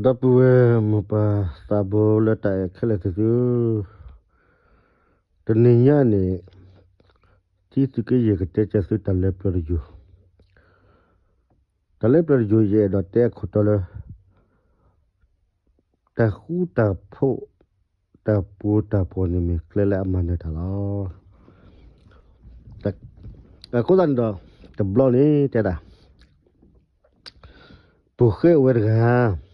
ဒီပုၢ်ဝဲၢ်မိၢ်ပၢ်သးဘိလၢတၢ်အဲၣ်ခဲလၢာ်သ့ၣ်သုဧၢ, တနံၤညါန့ၣ် တံသုးက့ယဲၢ်ကတဲက့ၤသုတၢ်လၢပျၢၤတယိာ်, တၢ်လၢပျၢၤတယိာ်ယအဲၣ်ဒိးတဲအခိၣ်တီလၢ တၢ်ဃူတၢ်ဖိး တၢ်ပျီတၢ်ပျီၢ်န့ၣ်မ့ၢ်ကျဲလၢအမၤနၢၤတၢ်လီၤ. အဃိသတးန့ၣ်ဒီး တဘျီန့ၣ်တဲဒၣ် ပူၤဃဲအိၣ်ဝဲတဂၤ,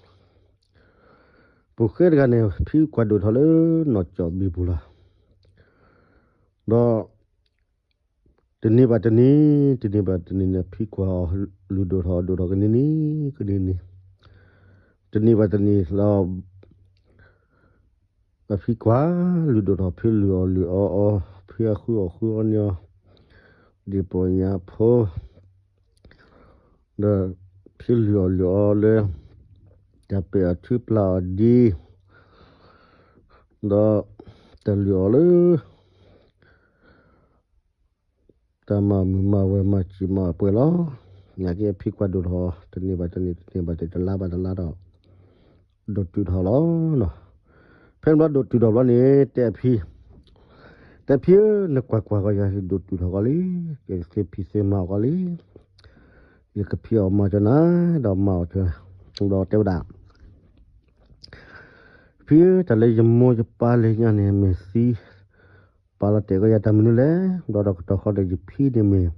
ပူၤဃဲတဂၤန့ၣ် ဖံကွၢ်ဒိၣ်ထီၣ်လၢနီၢ်ကၠီၣ်ဘံပူၤလီၤ. ဒီး တနံၤဘၣ်တနံၤ, တနံၤဘၣ်တနံၤန့ၣ် ဖံကွၢ်အီၤလုၢ်ဒိၣ်ထီၣ်ဒိၣ်ထီၣ်ကနံၤနံၤကနံၤနံၤ, တနံၤဘၣ်တနံၤလီၤ အဖံကွၢ်လုၢ်ဒိၣ်ထီၣ် ဖံလုၢ်အီၣ်လုၢ်အီအီ, ဖံအဃုအီၣ်ဃုအီန့ၢ်အီၤ, ဒ့ၣ်ပီၢ်ညၣ်ဖိ, ဒီးဖံလုၢ်အီၣ်လုၢ်အီလၢ တၢ်ပဲာ်အီၤထုပျၢ်အီၤဒ်, ဒီးတၢ်လုၢ်အီၣ်လၢ တၢ်မၤမုာ်မၤဝဲၤမၤစံာ်မၤအပှဲၤလီၤ. နာ်က့အဖံကွၢ်ဒိၣ်ထီၣ် တနံၤဘၣ်တနံၤ တနံၤဘၣ်တနံၤ တလါဘၣ်တလါဒီး ဒိၣ်တုာ်ထီၣ်လီၤ. ဖဲန့ၣ်ဘျီဒိၣ်တုာ်ထီၣ်ဘျီန့ၣ် တဲအဖံ, တဲဖံဧၢ, နကွၢ်ကွၢ်ကီယၤ ယဒိၣ်တုာ်ထီၣ်ကီလံ, ယကသ့ဖံးသ့မၤအီၤကီလံ, ယကဖံးအီၣ်မၤကၠီနၤ, ဒီးမၤအီၤကၠီ, ဒီးတဲဝဲဒၣ် ဖံဧၢ, တၢ်လၢယမိၢ်ယပၢ်လၢညါန့ၣ် မ့ၢ်သံ ပာ်လီၤတဲာ်ကီယၤတၢ်မနုၤလဲၣ်. ဘျီဒီးကတီၢ်ဃီဒီးယဖံန့ၣ်မ့ၢ်,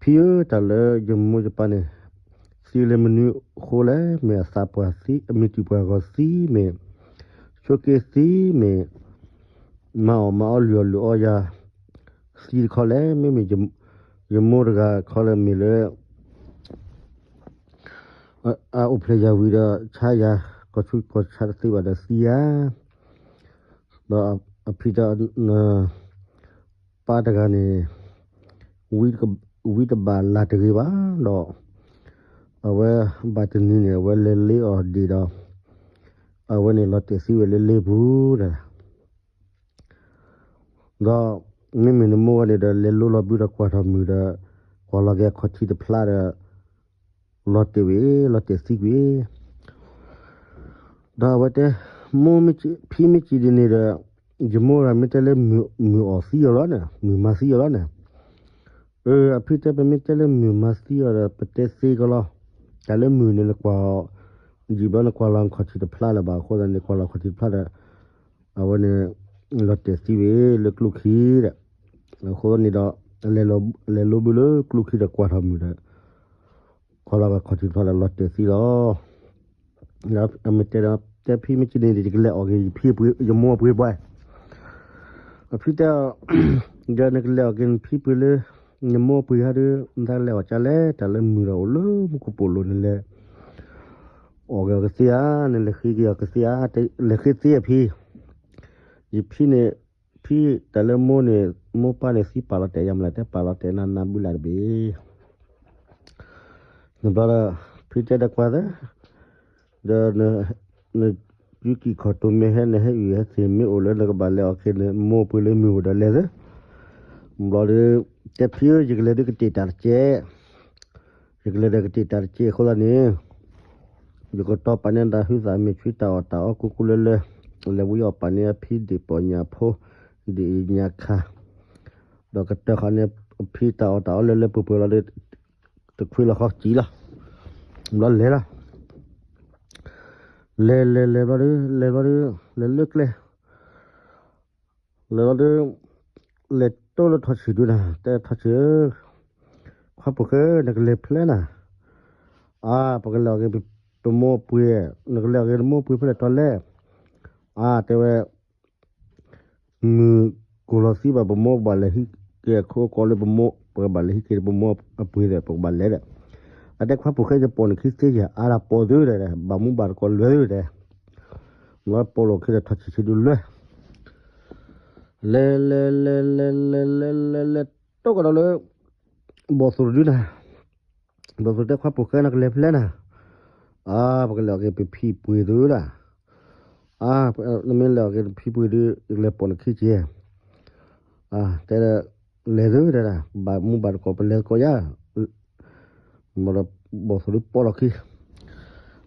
ဖံဧၢ, တၢ်လၢယမိၢ်ယပၢ်န့ၣ် သံလၢမနုၤအဃိလဲၣ်. မ့ၢ်အသးပှၢ်သံ, အမ့ၢ်တံၢ်ပှၢ်ဂီၤသံ, မ့ၢ်ဆိးက့သံ, မ့ၢ် မၤအီၣ်မၤအီလုၢ်အီၣ်လုၢ်အီယၤ သံတခီလဲၣ်. မ့မ့ၢ်ယမိၢ်တဂၤခီလၢမ့ၢ်လၢ အအိၣ်ဖျဲၣ်ယၤဝံၤဒီး ဆါယၤ ကီၢ်ဆူကီၢ်ဆါတသ့ဘၣ်ဒီးသံယၤ, ဒီးအဖံတၢ် ပၢ်တဂၤန့ၣ် ဝံတဘၣ်လၢ်တဂ့ၤဘၣ်ဒီး အဝဲဘၣ်တနံၤန့ၣ် အဝဲလဲၤလ့အီၣ်ဒံးဒီး အဝဲန့ၣ်လီၤတဲာ်သံဝဲလၢလ့ပူၤတဂၤ ဒီးမ့မ့ၢ်နမိၢ်ဝဲန့ၣ်ဒီး လဲၤလိလီၤဘုဒီးကွၢ်ထီၣ်မုၢ်ဒီး ကွၢ်လီၤက့ၤအခီၣ်ထံးတဖျါဒီး လီၤတဲာ်ဝဲ, လီၤတဲာ်သံကွံာ်. ဒီးအဝဲတဲ, မိၢ်, ဖံမ့ၢ်စံးဒ်န့ၣ်ဒီး ယမိၢ်ဂၤမ့ၢ်တဲလၢမုၢ်အီၣ်သံအီၤလီၤန့ၣ်, မုၢ်မၤသံအီၤလီၤန့ၣ်, အၢ အဖံတဲ ပမ့ၢ်တဲလၢမုၢ်မၤသံအီၤဒီး ပတဲသ့ကီးလီၤ. တၢ်လၢမုၢ်န့ၣ် နကွၢ်အီၤ ယံာ်ဘျီနကွၢ်လီၤခီၣ်ထံးတဖျါလၢၤဘၣ်အဃိသတးန့ၣ် ကွၢ်လီၤခီၣ်ထံးတဖျါဒီး အဝဲန့ၣ် လီၤတဲာ်သံဝဲလၢကျိခံဒီး အဃိန့ၣ်ဒီး လဲၤလိဘုလၢကျိခံဒီးကွၢ်ထီၣ်မုၢ်ဒီး ကွၢ်လီၤခီၣ်ထံးတဖျါဒီးလီၤတဲာ်သံလီၤ. ဒီးအမ့ၢ်တဲဒီး တဲဖံမ့ၢ်စံးန့ၣ်ဒီး ယကလဲၤအီၣ်က့ၤယဖံ ယမိၢ်အပှ့ၤပှဲၤ. အဖံတဲအီၤ, ဒီးနကလဲၤအီၣ်က့ၤနဖံပှ့ၤလၢ နမိၢ်အပှ့ၤဟါဒီး နတၢ်လဲၤအီၣ်ကလဲၣ်, တၢ်လၢမုၢ်ဒီးအိၣ်လၢမူခိၣ်ပိာ်လိၤန့ၣ်လဲၤ အီၣ်က့ၤအီၤကသ့ဧါ, နလဲၤဃ့က့ၤအီၤကသ့ဧါ, လဲၤဃ့သ့အဖံ, ယဖံန့ၣ်, ဖံတၢ်လၢမိၢ်န့ၣ် မိၢ်ပၢ်န့ၣ်သံပာ်လီၤတဲာ်ယၤမးလၢ တဲပာ်လီၤတဲာ်နၤနၤဘုလၢ်တဘ့ၣ် နဘျီဒီး ဖံတဲဒီးကွၢ်သၢ, ဒီး နကံၢ်ခီၣ်တိၤမ့ၢ်ဟဲ နဟဲအုၣ်ဟဲသ့ၣ်မ့ၢ်အိၣ်လၢနကဘၣ်လဲၤအီၣ်က့ၤနမိၢ်ပှ့ၤလၢမုၢ်အိၣ်ဒီးလဲၤသၢ. ဘျီဒီး တဲဖံဧၢ ယကလဲၤဒီးကတ့ၢ်တၢ်တကဲ, ယကလဲၤဒီးကတ့ၢ်တၢ်တကဲအဃိသတးန့ၣ် ယကတီၤပာ်န့ၢ်တၢ်ဟုသးမ့ၢ်ဆှံတၢ်အီၣ်တၢ်အီကိၢ်ကိၢ်လၢလၢ, လဲၤဝံအီၣ်ပာ်န့ၢ်အဖံဒ့ၣ်ပီၢ်ညၣ်ဖိ, ဒ့ၣ်ညၣ်ခါ, ဒီးကတၢၢ်ဃီန့ၢ်အဖံတၢ်အီၣ်တၢ်အီလၢလၢပှဲၤပှဲၤလီၤဒီး, တခွ့လီၤဃီစံၣ်လီၤ, ဘျီလဲၤလီၤ, လဲၤလဲၤလဲၤဘျီဒီး လဲၤဘျီဒီး လဲၤလၢကျဲ လဲၤလီၤဒီး လဲၤတိၢ်လၢထီၣ်ဆံၣ်ဒုနၤ တဲထီၣ်ဆံၣ်ဧၢ, ခွါပိာ်ဃဲ နကလဲၤဖဲလဲၣ်နၤ, အါ ပကလဲၤအီၣ်က့ၤပမိၢ်ပှ့ၤ, နကလဲၤအီၣ်က့ၤနမိၢ်ပှ့ၤဖဲလဲၣ်တီလဲၣ်, အါ တဲဝဲ မုၢ်ကိၢ်လီၤသံဘၣ် ပမိၢ်ဘၣ်လဲၤဟံးက့ၤအခိၣ်ကီးလၢပမိၢ် ပကဘၣ်လဲၤဟံးက့ၤပမိၢ်အပှ့ၤဒီး ပကဘၣ်လဲၤဒီး, အတဲခွါပိာ်ဃဲ ယပိာ်နခံသ့ယၤ အါဒၣ်ပိာ်သုဒီး ဘၣ်မူဘၣ်တကိးလွဲၢ်သုဒီး, လီၤပိာ်လိာ်ခံဒီးထီၣ်ဆံးဆံးဒုလွဲၢ် လဲၤလဲၤလဲၤလဲၤလဲၤလဲၤလဲၤလဲၤ တိၢ်ကဒီးလၢ ဘီၣ်သိၣ်တဒုနၤ, ဘီၣ်သိၣ်တဲခွါပိာ်ဃဲ နကလဲၤဖဲလဲၣ်နၤ, အါ ပကလဲၤအီၣ်က့ၤပဖံပှ့ၤသုဒၣ်, အါ နမ့ၢ်လဲၤအီၣ်က့ၤနဖံပှ့ၤဒုး ယကလဲၤပိာ်နခံက့ၤ, အါ တဲ လဲၤသုဒၣ်, ဘၣ်မူဘၣ်တကိး ပလဲၤသကိးယၤ ဘီၣ်သိၣ်ဒုးပိာ်လီၤခံ,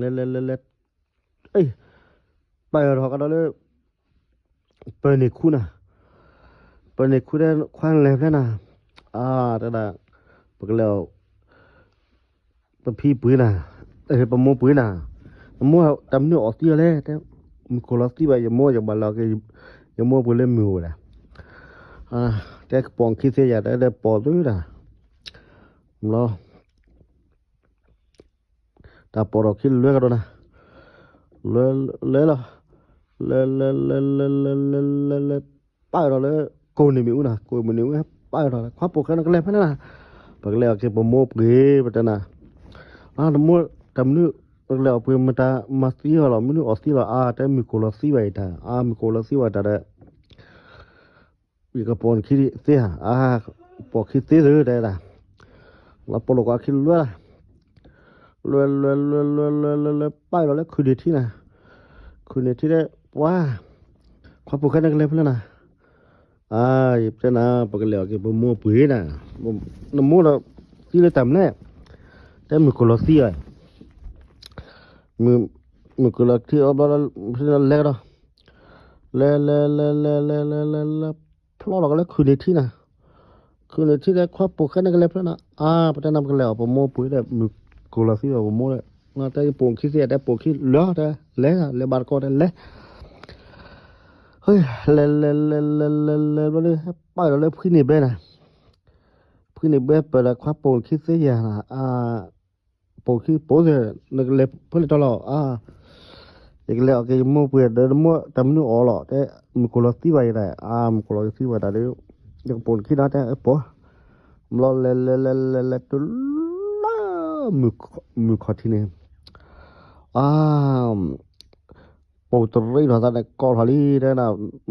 လဲၤလဲၤလဲၤလဲၤ ပာ်အီၤထီၣ်ကဒီးလၢ ပၢၤန့ၢ်ခူနၤ, ပၢၤန့ၢ်ခူတဲ ခွါနလဲၤဖဲလဲၣ်နၤ, အါ တဲဒၣ် ပကလဲၤအီၤ ပဖံပှ့ၤနၤ, ပမိၢ်ပှ့ၤနၤ, နမိၢ်တၢ်မနုၤအီၣ်သံအီၤလဲၣ်, တဲ မုၢ်ကိၢ်လီၤသံဘၣ် ယမိၢ် ယကဘၣ်လဲၤအီၤက့ၤ ယမိၢ်ပှ့ၤလၢမုၢ်အိၣ်ဝဲဒၣ်, တဲကပိာ်ခံသ့ယၤ တဲပိာ်သုဒၣ်, ဘျီ တၢ်ပိာ်ထီၣ်ခံလွဲကဒီးနၤ, လဲၤလီၤ, လဲၤလဲၤလဲၤလဲၤလဲၤလဲၤလဲၤလဲၤ ပာ်ဒီးလၢ ကိးနံၤမ့ၣ်အူနၤ, ကိးမုၢ်နံၤအူ ပာ်ဒီးလၢ ခွါပိာ်ဃဲ နကလဲၤဖဲလဲၣ်နၤ, ပကလဲၤအီၤက့ၤပမိၢ်ပှ့ၤ ပတဲနၤ, နမိၢ်တၢ်မနုၤ ပကလဲၤအီၤပှ့ၤ မတၤမၤသံအီၤလီၤ မနုၤအီၣ်သံလီၤ အါ တဲမုၢ်ကိၢ်လီၤသံဘၣ်အံၤတၢ် အါ မုၢ်ကိၢ်လီၤသံဘၣ်အံၤတၢ်ဒီး ယကပိာ်နခံသ့ဧါ, အါ ပိာ်ခံသ့သု တဲဒၣ်, လီၤပိာ်လိာ်ကွၢ်ခံလွဲလၢ်, လွဲလွဲလွဲလွဲလွဲလွဲလွဲ ပာ်ဒီးလၢခုၣ်န့ၢ်ထံနၤ, ခုၣ်န့ၢ်ထံတဲ ပှၤ ခွါပိာ်ဃဲ နကလဲၤဖဲလဲၣ်နၤ, အါ ယတဲနၤ ပကလဲၤအီၤက့ၤပမိၢ်ပှ့ၤနၤ, နမိၢ်ဒီးသံလၢတၢ်မနုၤလဲၣ်, တဲမုၢ်ကိၢ်လီၤသံအီၤ, မုၢ်ကိၢ်လီၤထံအီၤဘျီ လဲၤကဒီး, လဲၤလဲၤလဲၤလဲၤလဲၤလဲၤလဲၤလဲၤ ဖျီလီၤကလၢခုၣ်န့ၢ်ထံနၤ, ခုၣ်န့ၢ်ထံတဲ ခွါပိာ်ဃဲ နကလဲၤဖဲလဲၣ်နၤ, အါ ပတဲနၤ ပကလဲၤအီၤပမိၢ်ပှ့ၤဒီး မုၢ်ကိၢ်လီၤသံအီၤပမိၢ်ဒီး, တဲပိာ်ခံသ့ တဲပိာ်ခံလၢ တဲလဲၤ လဲၤဘၣ်တကီတဲလဲၤ, လဲၤလဲၤလဲၤလဲၤလဲၤလဲၤဘျီဒီး ပာ်ဒီးလၢဖှံန့ၢ်ဘဲနၤ, ဖှံန့ၢ်ဘဲပၢၢ်ဒီး ခွါပိာ်ခံသ့ယၤနၤ, အါ ပိာ်ခံပိာ်သ့ နကလဲၤဖဲလဲၣ်တီလီၤ အါ ယကလဲၤအီၤက့ၤယမိၢ်ပှ့ၤဒီး နမိၢ်တၢ်မနုၤအီၣ်လီၤ တဲ မုၢ်ကိၢ်လီၤသံဘၣ်ယၤဒၣ် အါ မုၢ်ကိၢ်လီၤသံဘၣ်တၢ်ဒီး ယကပိာ်နခံဒီး တဲပိာ်, ဘျီလဲၤလဲၤလဲၤလဲၤလဲၤတုၤလၢ မုၢ်ခီၣ်ထံးန့ၣ်, အါ ပိာ်တရံးထီၣ်သးန့ၣ် ကိးထီၣ်လံ တဲနၤ,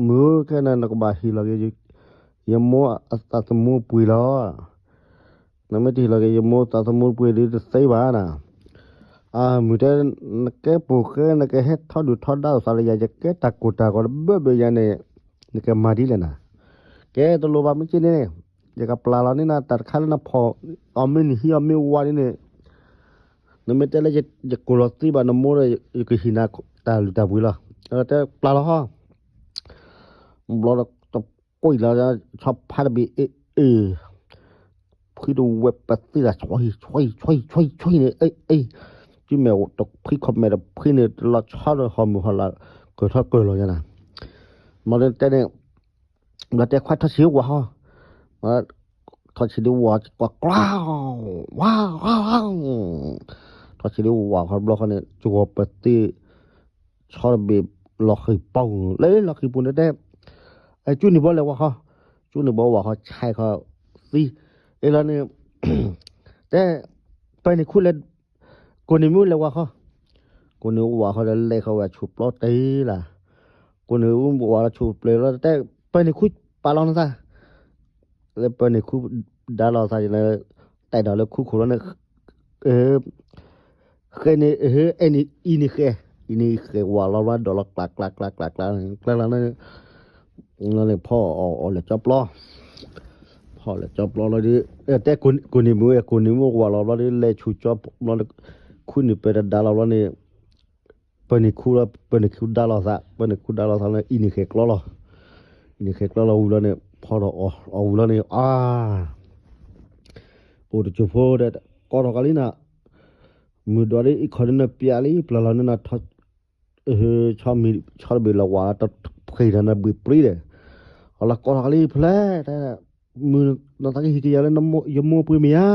မုၢ်ခဲန့ၣ် နကဘၣ်ဟ့ၣ်လီၤက့ၤ ယမိၢ်အသးသမူပှ့ၤလီၤ. နမ့ၢ်တဟ့ၣ်လီၤက့ၤ ယမိၢ်သးသမူပှ့ၤဒီးတသ့ဘၣ်နၤ. အမုၢ်တဲ, နကဲပိာ်ဃဲ နကဟဲထီဒုၣ်ထီဒါသးလၢယၤ ယကဲတၢ်ကိၢ်တၢ်ဂီၤတဘၢဘၢယၤန့ၣ်, နကမၤဒ်လဲၣ်နၤ. ကဲတလိၣ်ဘၣ်မ့ၢ်က့န့ၣ်, ယကပျၢ်လီၤန့ၢ်နၤ တၢ်တခါလၢနဖီၣ်အီၤမ့ၢ်နဟံးအီၤမ့ၢ်ဝါဒ်န့ၣ်, နမ့ၢ်တဲလၢယကိၢ်လီၤသံဘၣ်နမိၢ်ဒီး ယကဟ့ၣ်နၤတၢ်လုၢ်တၢ်ပှ့ၤလီၤ. တဲပျၢ်လီၤဟီ, ဘျီဒီးတကွံာ်လီၤ ဆီဖါတဘ့ၣ်အ့ၣ်အ့ၣ်, ဖှံတဝဲပသံၣ်လၢ ဆွံ ဆွံ ဆွံ ဆွံ ဆွံန့ၣ်, အ့ၣ် အ့ၣ်, တုၤမ့ၢ်တဖှံခီၣ်မဲာ်တဖှံန့ၣ် တလီၤဆီဒီးဟီၣ်မုၢ်ဟီၣ်လၢ ကၢၢ်ထီၣ်ကၢၢ်လီၤညါနၤ. မ့ၢ်တဲန့ၣ် ဘျီတဲခွါထီၣ်ဆံးဝၤဟီ, ထီၣ်ဆံးဒံးဝၤကွၢ်ကျါ, ဝါ, ထီၣ်ဆံးဒံးဝၤဃီဘျီဃီန့ၣ် ကဝီၤပသံၣ် ဆီတဘ့ၣ်လီၤဃံၤပူၤ, လၢလီၤဃံၤပူၤန့ၣ်တဲ, ကၠူနံၣ်ဘီလဲၤဝၤဃီ, ကၠူနံၣ်ဘီဝၤဃီ ဆဲးဃီသံ, အ့ၣ်လီၤန့ၣ်, တဲ, ပၢၤန့ၢ်ခူလဲၤ, ကိးနံၣ်မုၣ်လဲၤဝၤဃီ, ကိးနံၣ်ဝၤဃီဒီးလဲၤဃီဝဲဆူၣ်ပျီတ့ၢ်လၢ်, ကိးနံၣ်ဝၤလီၤဆူၣ်ပျီလီၤ တဲ ပၢၤန့ၢ်ခူပာ်လီၤနသး, လၢပၢၤန့ၢ်ခူဒါလီၤသးန့ၣ်, တဲဒီးလၢခူခိၣ်လီၤန့ၣ်, ဃဲန့ၣ်, အဲၣ်န့ၣ်အံၤန့ၣ်ဃဲ, အံၤန့ၣ်ဃဲဝၤလီၤဘျီဒီးလီၤကျးကျးကျးကျးကျး, ကျးလီၤန့ၣ်, ဖီၣ်အီၤလဲၤကၠီပျီ, ဖီၣ်လဲၤကၠီပျီလီၤဒီး, တဲကိးနံၣ်မုၣ်, ကိးနံၣ်မုၣ်ဝၤလီၤဘျီဒီး လဲၤဆူၣ်ကၠီပျီ, ခူန့ၣ်ပၢၤတဒါလီၤဘျီန့ၣ်, ပၢၤန့ၢ်ခူလီၤ, ပၢၤန့ၢ်ခူဒါလီၤသး, ပၢၤန့ၢ်ခူဒါလီၤသးလၢ အံၤန့ၣ်ဃဲကျီလီၤ, အံၤန့ၣ်ဃဲကျီလီၤဝံၤလီၤန့ၣ် ဖီၣ်ဒီးအီၤဝံၤလီၤန့ၣ် အါ အိၣ်တစိၢ်ဖိဒီး ကိးထီၣ်ကးလံနၤ, မုၢ်ဒွးဒ်အံၤခီဒ်နပျးလံ ပျၢ်လီၤန့ၣ်န ဆီတဘ့ၣ်လီၤဝၤ တဖှံးတၢ်နဘှံးပြံဒီး အလီၤကိးထီၣ်ကလံ ဖဲလဲၣ် မုၢ်နသးကဟံးကယၤလၢယမိၢ်ပှ့ၤမ့ၢ်ဧါ,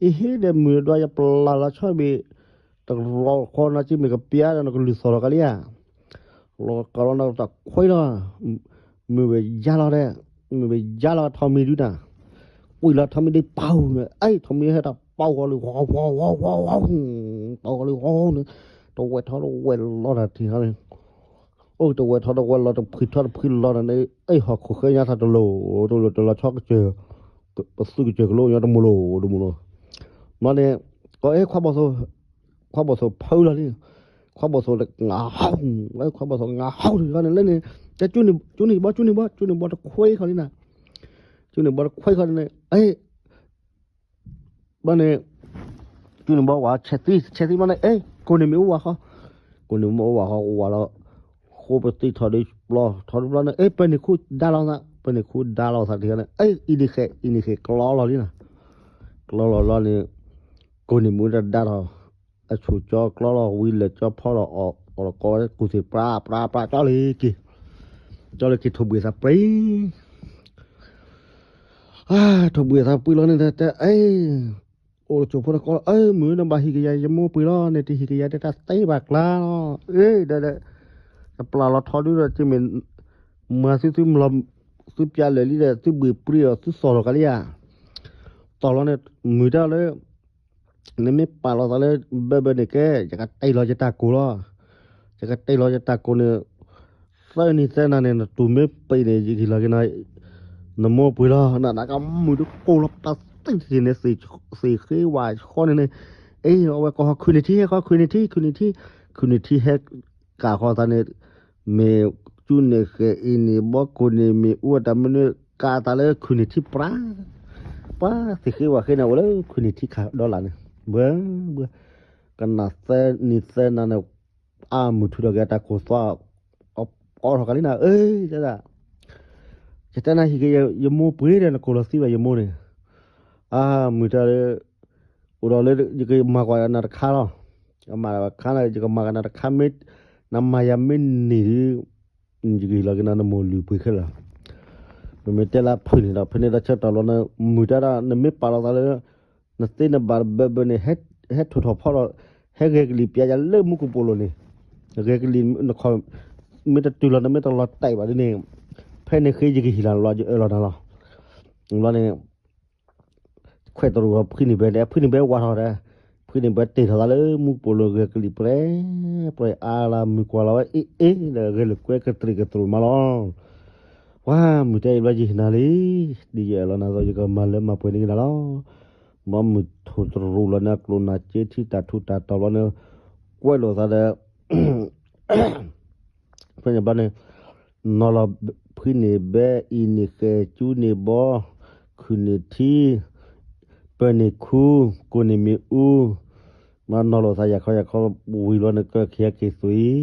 အ့ဟ့ဒီးမုၢ်ဒွးယပျၢ်လီၤဆီတဘ့ၣ် တရီဃီနၤက့မ့ၢ်ကပျးဒီးနကလုၢ်သီၣ်ထီၣ်ကလံဧါ, လီၤကလီနတၢ်ခွဲးလီၤ, မုၢ်ဝဲယါလီၤဒီး, မုၢ်ဝဲယါလီၤထီၣ်မံၤဒုနၤ, ကွံာ်လီၤထီၣ်မံၤဒုပာ်န့ၣ် အဲၣ်ထီၣ်မံၤဟဲတၢ်ပာ်ဂီၤလံ ဝီဝီဝီဝီဝီ, ပာ်ဂီၤလံဝီန့ၣ်, တဝဲထီၣ်တဝဲလီၤတၢ်ထံၣ်ဟီန့ၣ် အိၣ်တဝဲထီၣ်တဝဲလီၤ တဖှံထီၣ်တဖှံလီၤန့ၣ် အဲၣ်ဟီၣ်ခိၣ်ဃဲညါထီၣ်တလိၤ တလိၤတလီၤဆီကစၢၢ် ပသုးကစၢၢ်ကလိညါတမူလိၤတမူလိၤ, မ့ၢ်န့ၣ် ကီအဲၣ် ခွါဘီၣ်သိၣ်ဖုလီၤလံ, ခွါဘီၣ်သိၣ်တငါဟီၣ်, ခွါဘီၣ်သိၣ်တငါဟီၣ်လံန့ၣ် လၢန့ၣ် ကၠူန့ၣ်ဘီ ကၠူန့ၣ်ဘီ ကၠူန့ၣ်ဘီတခွဲခီလံနၤ, ကၠူန့ၣ်ဘီတခွဲခီန့ၣ် အဲၣ် ဘၣ်န့ၣ် ကၠူန့ၣ်ဘီဝၤဆဲးသံ ဆဲးသံဘၣ်န့ၣ် အဲၣ် ကိၢ်န့ၣ်မ့ၢ်အိၣ်ဝၤဃီ, ကိၢ်န့ၣ်မ့ၢ်အိၣ်ဝၤဃီ ဝၤလီၤ, ဃိပသံထီၣ်ဒ်ပျီ ထီၣ်ဒ်ပျီန့ၣ် အဲၣ် ပၢၢ်န့ၣ်ခူဒါလီၤသး ပၢၢ်န့ၣ်ခူဒါလီၤသးတခါန့ၣ် အဲၣ် အံၤန့ၣ်ဃဲ အံၤန့ၣ်ဃဲ ကျီလီၤလံနၤ, ကျီလီၤလီၤန့ၣ် ကိၢ်န့ၣ်မ့ၢ်တဒါထီၣ် အဆူၣ်ကၠီကျီလီၤ ဝံၤလဲၤကၠီဖီလီၤ အီၣ်လီၤကီဝဲကူၣ်သ့ၣ် ပြး ပြး ပြး ကၠီလၢက့ၤ ကၠီလၢက့ၤထိၣ်ဘှံးသးပြံ ထိၣ်ဘှံးသးပြံလီၤန့ၣ် တဲ အဲၣ် အိၣ်လၢကၠိဖိတကီလီၤ အဲၣ် မုၢ်နဘၣ်ဟံးကယၤယမိၢ်ပှ့ၤလီၤ နတဟံးကယၤတဲတၢ်သ့ဘၣ်ကျါလီၤ အဲၣ် ဒီး ယပျၢ်လီၤထီဒုဒီး ကမ့ၢ် မၤသုသုမလီၤ သုပျးလၢာ်လံဒီး သုဘှံးပြံအီၤ သုသီၣ်လီၤကလံဧါ သီၣ်လီၤန့ၣ် မုၢ်တၢ်လၢ နမ့ၢ်ပာ်လီၤသးလၢ ဘၢဘၢန့ၣ်ကဲ ယကတ့ၢ်လီၤယတၢ်ကိၢ်လီၤ. ယကတ့ၢ်လီၤယတၢ်ကိၢ်န့ၣ် သၢနံၤသၢနၤန့ၣ် နတူၢ်မ့ၢ်ပံးန့ၣ် ယကဟ့ၣ်လီၤက့ၤနၤ နမိၢ်ပှ့ၤလီၤ နနာ်ကမုာ်တကိၢ်လီၤ ပတၢ်သ့ၣ်တထံၣ်န့ၣ် သ့ၣ်ဃ့ဝါဃီန့ၣ်န့ၣ် အ့ၣ် အဝဲကိးဟီၣ်ခုၣ်နံၣ်ထံ ဟဲဃီခုၣ်နံၣ်ထံ ခုၣ်နံၣ်ထံ ခုၣ်နံၣ်ထံဟဲကးဃီသးန့ၣ် မ့ၢ်ကၠူန့ၣ်ဃဲအံၤန့ၣ် ဘီကိၢ်န့ၣ်မ့ၢ်အူအတၢ်မနုၤ ကးသးလၢခုၣ်နံၣ်ထံပြး ပှၤသ့ၣ်ဃ့ဝါဃ့န့ၣ် အိၣ်လၢခုၣ်နံၣ်ထံခးဒီလၢ်န့ၣ် ဘၢ ဘၢ ကနၣ်သၢနံၤသၢနၤန့ၣ် အါမုၢ်ထူဒီးက့ၤတၢ်ကိၢ်သွါ အီထီၣ်ကလံနၤ အၢ တဲဒၣ် ယတဲနၤဟံးက့ၤယမိၢ်ပှ့ၤဒီး နကိၢ်လီၤသံဘၣ်ယမိၢ်န့ၣ် အါမုၢ်တၢ်လၢ အိၣ်ဒီးလၢ ယကမၤကွၢ်နၤတခါလီၤ အမၤတခါန့ၣ် ယကမၤကနၤတခါမ့ၢ် နမၤယၤမ့ၢ်န့ၢ်ဒု ယကဟ့ၣ်လီၤက့ၤနၤ နမိၢ်လုၢ်ပှ့ၤခဲလၢာ် မ့မ့ၢ်တဲလၢဖုၣ်န့ၣ်ဒီး ဖဲန့ၣ်ဒီးဆၢကတီၢ်လီၤန့ၣ် မုၢ်တၢ်ဒၣ် နမ့ၢ်ပာ်လီၤသးလၢ နသ့နဘၣ်ဘၢဘၢန့ၣ် ဟဲထိၣ်ထီၣ်ဖီထီၣ် ဟဲဂဲၤကလံၤပျးယၤလၢမူကပိာ်လိၤန့ၣ် ဂဲၤကလံၤနခီၣ် မ့ၢ်တတုၤလီၤ နမ့ၢ်တလီၤတဲာ်ဘၣ်ဒ်န့ၣ် ဖဲန့ၣ်ဃ့ယကဟ့ၣ်လီၤလီၤ ယအၢၣ်လီၤနၤလီၤ ဘျီန့ၣ် ခွဲးတရူးဖုန့ၣ်ဘဲ ဖုန့ၣ်ဘဲဝါထီၣ်ဒီး ဖုန့ၣ်ဘဲတ့ၢ်ထီၣ်သးလၢမူကပိာ်လိၤ ဂဲၤကလံၤပြဲ ပြဲအါလၢမုၢ်ကွၢ်လီၤဝဲ အ့ၣ်အ့ၣ်ဒီး ဂဲၤလိာ်ကွဲကတြံးကတြူးမးလီၤ ပှၤမုၢ်တဲအံၤဘျီ ယဟ့ၣ်နၤလံ ဒ်ယအၢၣ်လီၤနၤအသိး ယကမၤလၢမၤပှဲၤန့ၢ်က့ၤနၤလီၤ ဘၣ်မုၢ်ထူၣ်တရူးလီၤန့ၣ် အကျိၣ်နၢ်က့ထံတၢ်ထူးတၢ်တီၤဘျီန့ၣ် ကွဲးလိာ်သးဒီး ဖဲန့ၣ်ဘျီန့ၣ် နီၤလီၤဖုန့ၣ်ဘဲ အံၤန့ၣ်ဃဲၤ ကၠူန့ၣ်ဘီ ခုၣ်န့ၣ်ထံ ပၢၤန့ၣ်ခူ ကိၢ်န့ၣ်မ့ၣ်အူ မၤနီၤလိာ်သးယၤခီယၤခီ ဝံၤလီၤန့ၣ် ကၢၢ်ခံဟဲက့ၤသွံၣ်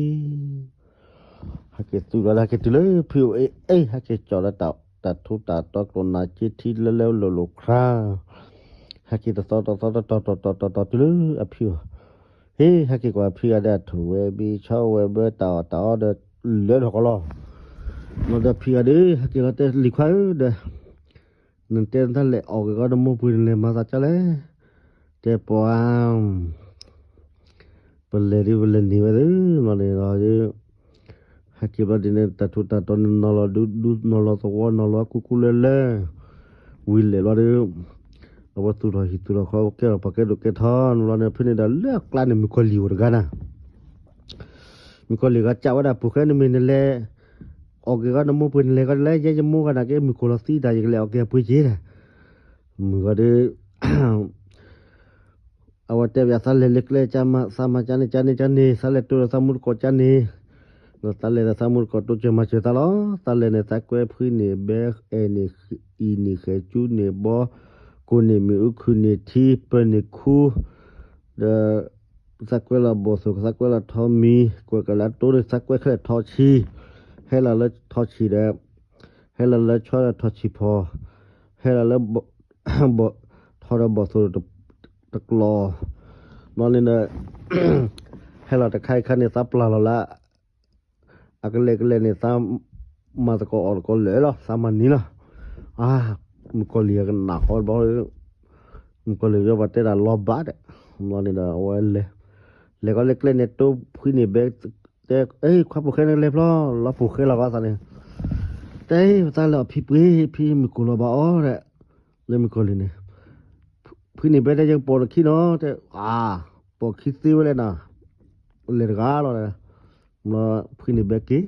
ဟဲက့ၤသွံၣ်ဘျီ ဟဲက့ၤတုၤလၢဖုအအိၣ် အ့ၣ် ဟဲက့ၤကၠီၣ်လၢတၢ်ထူးတၢ်တီၤ ကျိၣ်နၢ်က့ထံလၢလၢလိၤလိၤခရါ ဟဲက့ၤတသီတသီတတီၤတီၤတီၤတီၤတုၤလၢအဖုအအိၣ် ဟ့ၣ် ဟဲက့ၤကွၢ်ဖုဂၤဒီး အထူၣ်ဝဲဘံ ဆီဝဲဘၢ တၢ်အီၣ်တၢ်အီဒီး လၢထီၣ်ကီလီၤ လီၤဒီးဖုဂၤဒီး ဟဲက့ၤလီၤတဲလံၤခွါဧၢဒီး နတဲနတၢ်လဲၤအီၣ်က့ၤကီနမိၢ်ပှ့ၤ နလဲၤမၤသးကၢ်လဲၣ် တဲပှၤ ပလဲၤဒ်ပလဲၤန့ၢ်ဝဲသ့ၣ် ဘျီန့ၣ်ဒီး ဟဲက့ၤဘျီဒ်န့ၣ် တၢ်ထူးတၢ်တီၤန့ၣ် နီၤလီၤဒူဒူ နီၤလီၤသဝီ နီၤလီၤအကူကူလၢလၢ ဝံၤလဲၤဘျီဒီး အဝဲသူၣ်ထီၣ်ဟံၣ်သူၣ်ထီၣ်ဃီ ကဲထီၣ်ပှၤကဲဒိၣ်ကဲထီ နီၤလီၤန့ၣ် ဖဲန့ၣ်ဒီးလၢအကျါန့ၣ် မုၣ်ကီၤလံၢ်အိၣ်တဂၤနၤ မုၣ်ကီၤလံၢ်ဂၤကးဝဲဒၣ် ပူၤဃဲနမ့ၢ်နလဲၤ အီၣ်က့ၤကီနမိၢ်ပှ့ၤ နလဲၤကီနလဲၤ ယဲယမိၢ်ဂၤနာ်က့ မုၣ်ကီၤလီၤသံတၢ် ယကလဲၤအီၣ်က့ၤအပှ့ၤက့ၤ မုၣ်ကီၤဒီး အဝဲတဲဘၣ်သးလဲၤလၢကျဲ သးမၤကၢ်န့ၣ် ကၢ်န့ၣ် ကၢ်န့ၣ် သးလဲၤတိၢ်ဒီးသးမူတကိးကၢ်န့ၣ် ဒီးသးလဲၤဒီးသးမူတကိးတိစၢၤမၤစၢၤသးလီၤ သးလဲၤန့ၣ် သးကွဲဖုန့ၣ်ဘဲ အဲၣ်န့ၣ် အံၤန့ၣ်ဃဲၤ ကၠူန့ၣ်ဘီ ကိၢ်န့ၣ်မ့ၣ်အူ ခုၣ်န့ၣ်ထံ ပၢၤန့ၣ်ခူ ဒီး သးကွဲလီၤဘီၣ်သိၣ် သးကွဲလီၤထီမံၤ ကွဲးကလၢတိန့ၣ် သးကွဲခဲလၢာ်ထီဆံး ဟဲလီၤလၢထီဆံးဒီး ဟဲလီၤလၢဆီဒီးထီဆံးဖီ ဟဲလီၤလၢ ထီဒီးဘီၣ်သိၣ်တကျီၤ ဘျီန့ၣ်ဒီး ဟဲလီၤတခါအံၤခါန့ၣ် သးပျၢ်လီၤလၢ အကလဲာ်ကလဲာ်န့ၣ် သးမၤသကိးအီၣ်သကိးလၢာ်လီၤ, သးမၤနံၤလီၤ. အါ, မုၣ်ကီၤလံၢ်ကနၣ်ဃီဘျီ, မုၣ်ကီၤလံၢ်ယီၤပှၤတဲဒၣ်လီၤဘၣ်ဒီး, ဘျီန့ၣ်ဒီး အဝဲလဲၤ, လဲၤကီးလၢကျဲန့ၣ် တိဖှံန့ၢ်ဘဲ, တဲ, အ့, ခွါပိာ်ဃဲန့ၣ်ကလဲၤဖျီ, လီၤပိာ်ဃဲလီၤဘၣ်သးန့ၣ်, တဲ, ပသးလဲၤအီၣ်ဖံပှ့ၤ, ဖံမုၣ်ကိၢ်လီၤဘၣ်အီၤဒီး, လၢမုၣ်ကီၤလံၢ်န့ၣ် ဖှံန့ၢ်ဘဲတဲ ယကပိာ်နခံနီၤ, တဲ, အါ, ပိာ်ခံသ့ဝဲလဲၣ်နၤ, လဲၤတဂၤလီၤဒီး, ဘျီဖှံန့ၢ်ဘဲက့ၤ, ဘျီ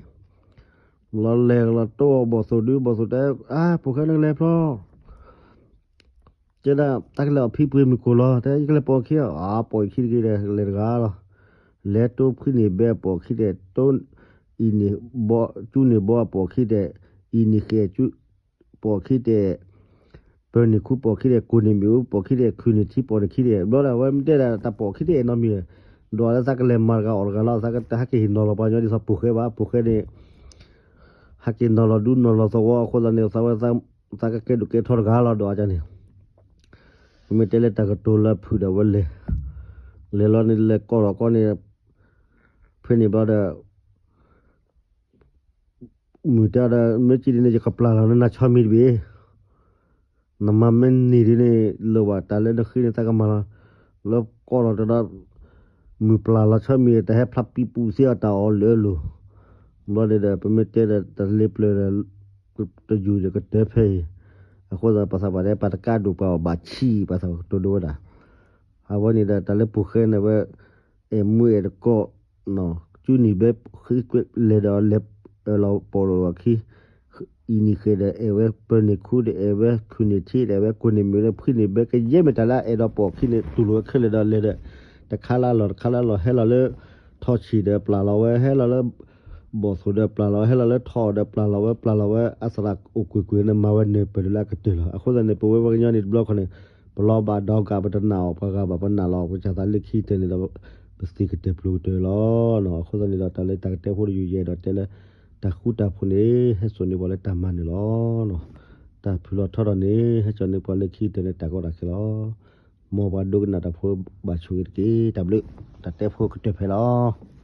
လဲၤလီၤတိၢ်အီၤဘီၣ်သိၣ်ဒုး ဘီၣ်သိၣ်တဲ, အါ, ပိာ်ဃဲန့ၣ်ကလဲၤဖျီ, တဲဒၣ် တၢ်ကလဲၤအီၣ်ဖံပှ့ၤမုၣ်ကိၢ်လီၤ, တဲ ယကလဲၤပိာ်ခံအီၤ, အါ, ပိာ်ခံတဂ့ၤဒီး လဲၤတဂၤလီၤ, လဲၤတိဖှံန့ၢ်ဘဲပိာ်ခံတဲ, တိအံၤန့ၣ်ဘီ, ကၠူန့ၢ်ဘီပိာ်ခံတဲ, အံၤန့ၣ်ဃဲ ပိာ်ခံတဲ, ပၢၤန့ၢ်ခူပိာ်ခံတဲ, ကိၢ်န့ၢ်မ့ၣ်အူပိာ်ခံတဲ, ခုၣ်န့ၢ်ထံပိာ်န့ၢ်ခံတဲ, ဘျီဒၣ်ဝဲမ့ၢ်တဲဒၣ်တၢ်ပိာ်ခံတဲအဲၣ်နီတမံၤ, ဒီးလၢသးကလဲၤမၤတဂၤအီၣ်တဂၤလီၤ, သးဟဲက့ၤဟ့ၣ်နီၤလီၤပှၤကညီဒ်သိးပိာ်ဃဲဘၣ်, ပိာ်ဃဲန့ၣ် ဟဲက့ၤနီၤလီၤဒူနီၤလီၤသဝီအဃိသတးန့ၣ် သးဝဲ သးကကဲဒိၣ်ကဲထီတဂၤလီၤဒီးအန့ၣ်, ပမ့ၢ်တဲလၢတၢ်ကတိၤလၢဖုၣ်ဒီးဝဲလဲၤ, လဲၤလီၤန့ၣ်လဲၤကိးထီၣ်ကီးန့ၣ်, ဖဲန့ၣ်ဘျီဒီး မုၢ်တဲဒီး မ့ၢ်ကံဒ်န့ၣ် ယကပျၢ်လီၤလၢနၤဆီမံၤတဘ့ၣ်, နမၤမ့ၢ်န့ၢ်ဒ်န့ၣ် လိၣ်ဘၣ်တၢ်လၢနဃ့န့ၣ် သးကမၤလီၤ, လၢကိးထီၣ်တဒီး မုၢ်ပျၢ်လီၤဆီမံၤ တၢ်ဟဲဖျါပံပူၤသ့အီၤတၢ်အီၣ်လၢအလိၤ, ဘျီဒ်ဒီး ပမ့ၢ်တဲဒီးတၢ်လ့ပျၢၤဒီး တယူၤဒီးကတၢၢ်ဖဲအံၤ, အဃိသတးပှၤသးပှၢ်တဲ ပှၤတကးဒိၣ်ပှၤအီၣ်ဘၣ်ဆံး ပှၤသးပှၢ်ကတိၤဒိဝဲဒၣ်, အဝဲန့ၣ်ဒီးတၢ်လၢပိာ်ဃဲန့ၣ်ဝဲ အဲၣ်မူအဲၣ်တကိး ကၠူနံၤဘဲဃ့ကွဲးလဲၤဒီးလဲၤလီၤပိာ်လီၤအခံ, အံၤနံၤဃဲဒီးအဲၣ်ဝဲပၢၤန့ၢ်ခူဒီးအဲၣ်ဝဲခုၣ်န့ၢ်ထံဒီးအဲၣ်ဝဲကိၢ်န့ၢ်မ့ၣ်ဒီးဖှံန့ၢ်ဘဲကယဲၢ်မ့ၢ်တၢ်လၢအအဲၣ်ဒိးပိာ်အခံန့ၣ် တူၢ်လိာ်ဝဲခဲလၢာ်ဒီးလဲၤဒီး တခါလၢအလီၢ်တခါလၢအလီၢ် ဟဲလီၤလၢ ထီၣ်ဆံၣ်ဒီးပျၢ်လီၤဝဲ ဟဲလီၤလၢ ဘီၣ်သိၣ်ဒီးပျၢ်လီၤဝဲ ဟဲလီၤလၢထီၣ်အီၤဒီးပျၢ်လီၤဝဲ ပျၢ်လီၤဝဲ အသရၣ်အိၣ်ကွ့ၢ်ကွ့ၢ်န့ၣ် မၤဝဲနၢၤပၢၢ်ဒၣ်လၢအကတၢၢ်လီၤ. အဃိသတးန့ၣ် ပဝဲပှၤကညီန့ၣ်တဘျီခီန့ၣ် ပလီၤဘၣ်ဒီးကး ပတနာ်အီၤပှၤဂၤဘၣ် ပနာ်လီၤပကစၢ်သးလၢခံကတၢၢ်န့ၣ်ဒီး ပသ့ၣ်ကတၢၢ်ပျိၤကတၢၢ်လီၤ. အဃိသတးန့ၣ်ဒီး တၢ်လၢတၢ်ကတဲဖိတယုၢ်ယဲၢ်ဒီးတဲလၢ တၢ်ဃူတၢ်ဖိးန့ၣ် ဟဲစိာ်န့ၢ်ပှၤလၢတၢ်မၤနၢၤလီၤ. တၢ်ဖုၣ်လီၤထီထီၣ်န့ၣ် ဟဲစိာ်န့ၢ်ပှၤလၢခံကတၢၢ်န့ၣ် တၢ်ကီတၢ်ခဲလီၤ. မ်ပှၤဒိကနၣ်တၢ်ဖိဘၣ်ဆိၣ်ဂ့ၤတက့ၢ်. တၢ်ဘျုး တၢ်တဲဖိကတၢၢ်ဖဲလီၤ.